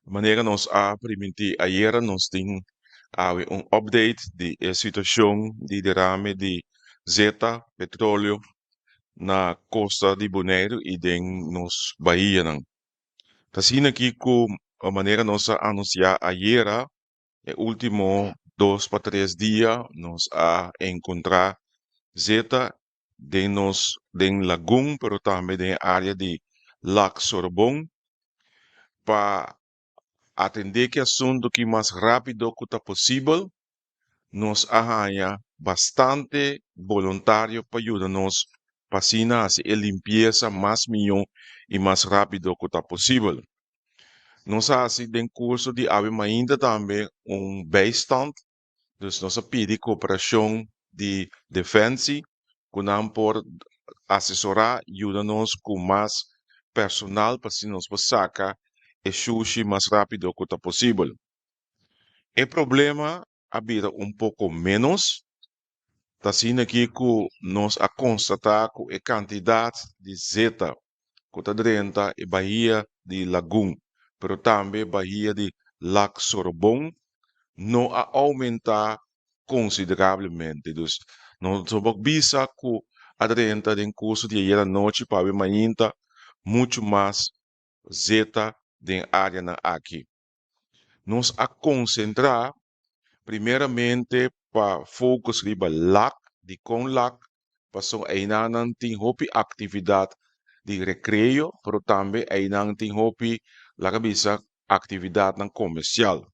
Manera nos a primintí ayera, nos tin awe un update di e situashon di derame di zeta, petróleo, na kosta di Boneiru i den nos bahianan. Ta asina aki ku manera nos a anunsiá ayera, e último 2 pa 3 dia nos a enkontrá zeta den lagun, pero tambe den área di Lac Sorbon. Pa atendé ku e asuntu aki mas rápido ku ta posibel, nos a haña bastante voluntario pa yuda nos pa asina hasi e limpiesa mas mihó i mas rápido ku ta posibel. Nos a hasi den kurso di awe mainta tambe un bijstand, dus nos a pidi kooperashon di Defensie, ku nan por asesorá, yuda nos ku mas personal pa asina nos por saka e shushi mas rápido ku ta posibel. E problema a bira un poko ménos, ta asina aki ku nos a konstatá ku e kantidat di zeta ku ta drenta e bahia di Lagun, pero tambe bahia di Lac Sorbon, no a oumentá konsiderablemente. Dus nos no por bisa ku a drenta den kurso di ayera nochi pa awe mainta muchu mas zeta den áreanan aki. Nos a konsentrá primeramente pa focus riba Lac. Dikon Lac? Pasobra einan tin hopi aktividat di rekreo, pero tambe einan tin hopi, laga bisa, aktividatnan komersial.